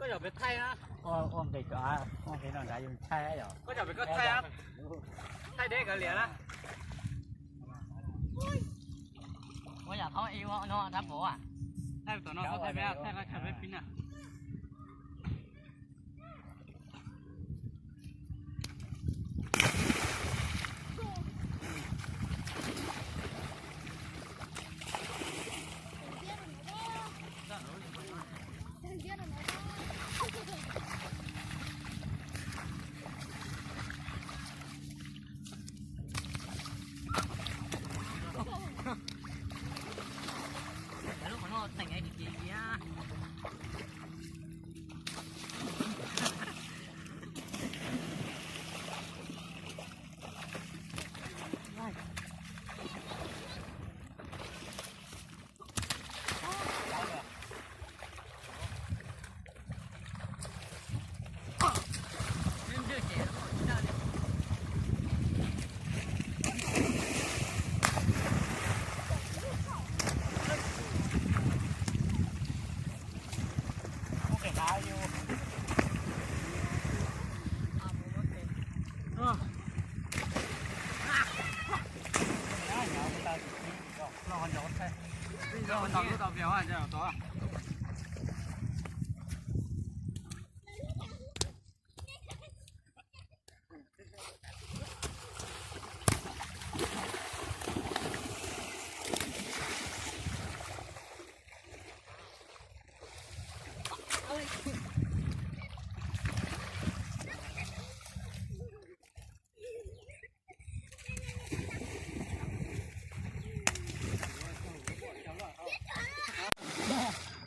Koj yog pem thaij na. Ua nqis cov, ua nqis no nrad yus thaij yom. Koj yog pem koj thaij, thaij deb kav liam na. Ua yam qhov no rab pov, thaij tom no, thaij peb, thaij qhov chaw peb pib na.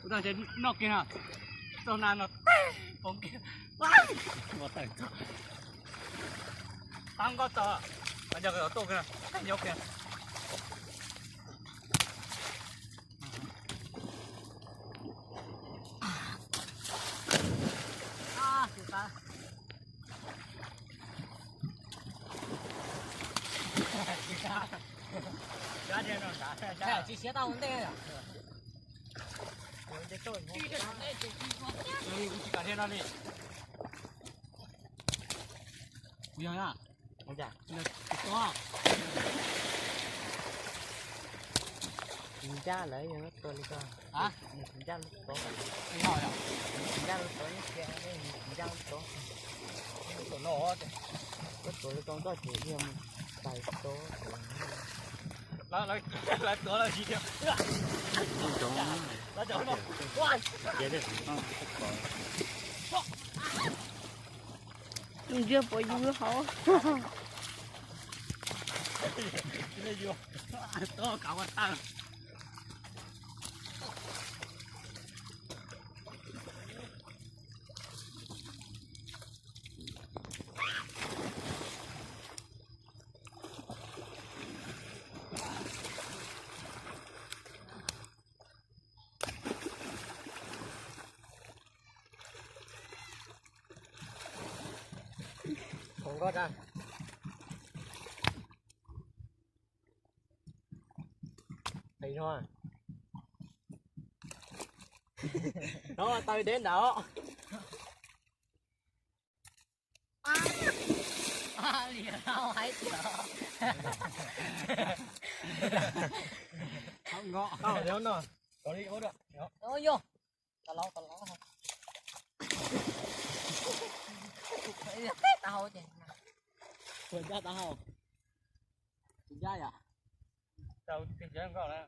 Ua tau ces noj kiag no, tau na no, poob kiag, ua tawm txog, tab nkoj txog, nyob kiag, nyob kiag. Tsis siav tau ua ntej. Kuv tsis kam thiab no li. Kuv yog na. Ncaj lawv yog tua li ko. Ncaj lub tod, ncaj lub tod, ncaj lub tod. Koj tuav li ko koj ces yog mus tais tod. Lawv tuav lawm tsis tiag. Tus ntsia pom yus hauv. Hauv nkoj tag. No, taw deb ntawd. Ua li no, kov li ua da. Yog, tas laub tas laub. Tsis ncaj taub hau. Tsis ncaj yom. Tau tsis ncaj nkauj na.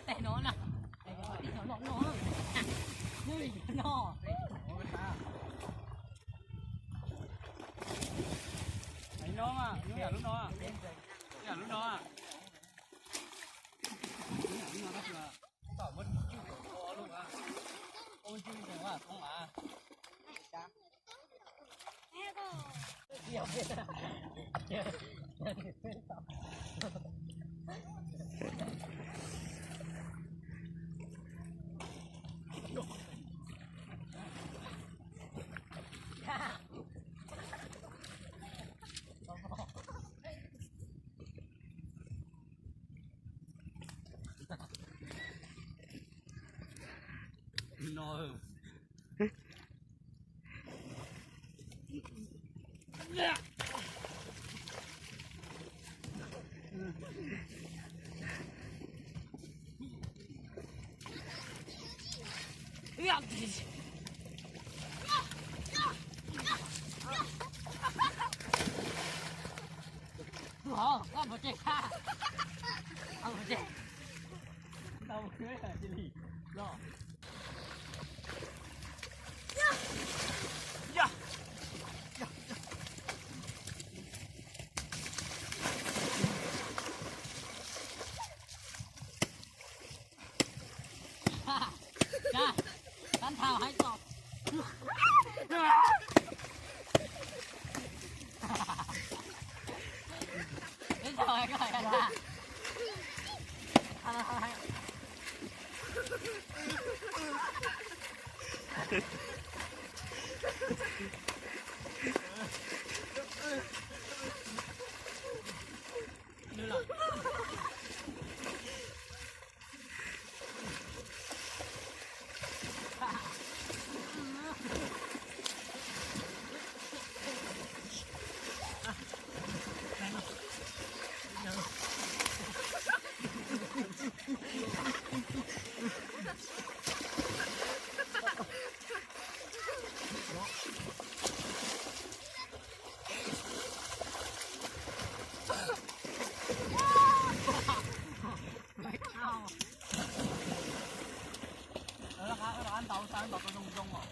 Tes no na. Tes no no. Hnub no. Hnub yam lub no, hnub yam lub no. Hnub yam lub no tab sis mas tom muab cwj kom tau lub, ua cwj ntsees ua thoob mas. No. Tus hov, koj mus tsev kha. Koj mus tsev. Tau mus tsev li los. Tag, tag nthau hais tso. Ib txog hais koj hais tag. Ntau, ntau, ntau, ntau, ntau, ntau, ntau.